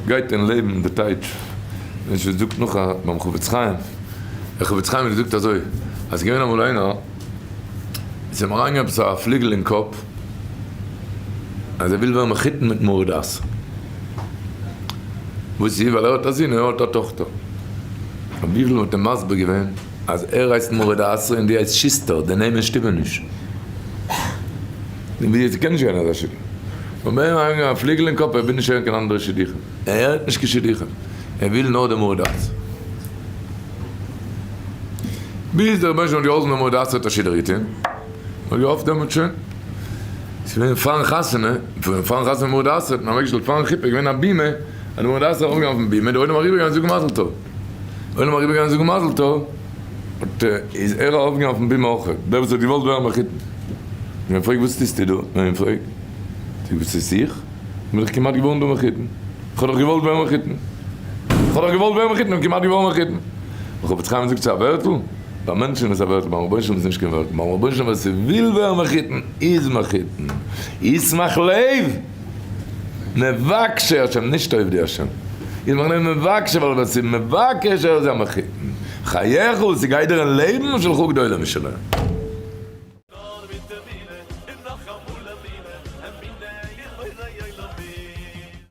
גייט אין לעבן די טייטש, מענטש וואס זאגט נאך א ביים חפץ חיים, דער חפץ חיים האט געזאגט אזוי, אז ס'איז געווען אמאל איינער, ס'איז אים אריינגעגאנגען עפעס א פליגל אין קאפ, אז ער וויל ווערן מחותן מיט מרא דאתרא. וואס איז? ווייל ער האט א זון און ער האט א טאכטער. רבי וויפיל האט אים מסביר געווען אז ער הייסט מרא דאתרא און דו הייסט שוסטער, די נעמען שטימען נישט. און ווי ס'קען נישט גיין אזא שידוך. און ביי אים אריינגעגאנגען א פליגל אין קאפ ער וויל נישט הערן קיין אנדערע שידוכים. ער הערט נישט קיין שידוכים. ער וויל נאר די מרא דאתרא. ביז דער רבונו של עולם האט געהאלפן די מרא דאתרא האט א שידוך געטון. מ'האט געהאפט דעמאלט שוין. ס'איז געווען פארן חתונה, פארן חתונה מרא דאתרא האט מען אוועקגעשטעלט פארן חופה איז געווען א בימה, אז די מרא דאתרא איז ארויפגעגאנגען אויפן בימה, די עולם אריבערגעגאנגען זאגן מזל טוב. די עולם אריבערגעגאנגען זאגן מזל טוב, האט איז ער ארויפגעגאנגען אויפן בימה אויך, דער וואס האט געוואלט ווערן מחותן. און ער פרעגט וואס טוסטו דא? און ער פרעגט, זאגט וואס טוסט איך? כ'בין דאך כמעט געווארן דא מחותן. כ'האב דאך געוואלט ווערן מחותן. כ'האב דאך געוואלט ווערן מחותן, כ'בין כמעט געווארן מחותן. דער חפץ חיים זאגט ס'איז א ווערטל? ביי מענטשן איז א ווערטל, ביים רבונו של עולם איז נישט קיין ווערטל. ביים רבונו של עולם ווער ס'וויל ווערן מחותן איז מחותן. ישמח לב מבקשי השם, נישט עובדי השם. ישמח לב מבקשי, ווייל ווער ס'איז מבקש ער איז א מחותן. חייך, ס'גייט דיר אין לעבן, שלך גדולה משלהם.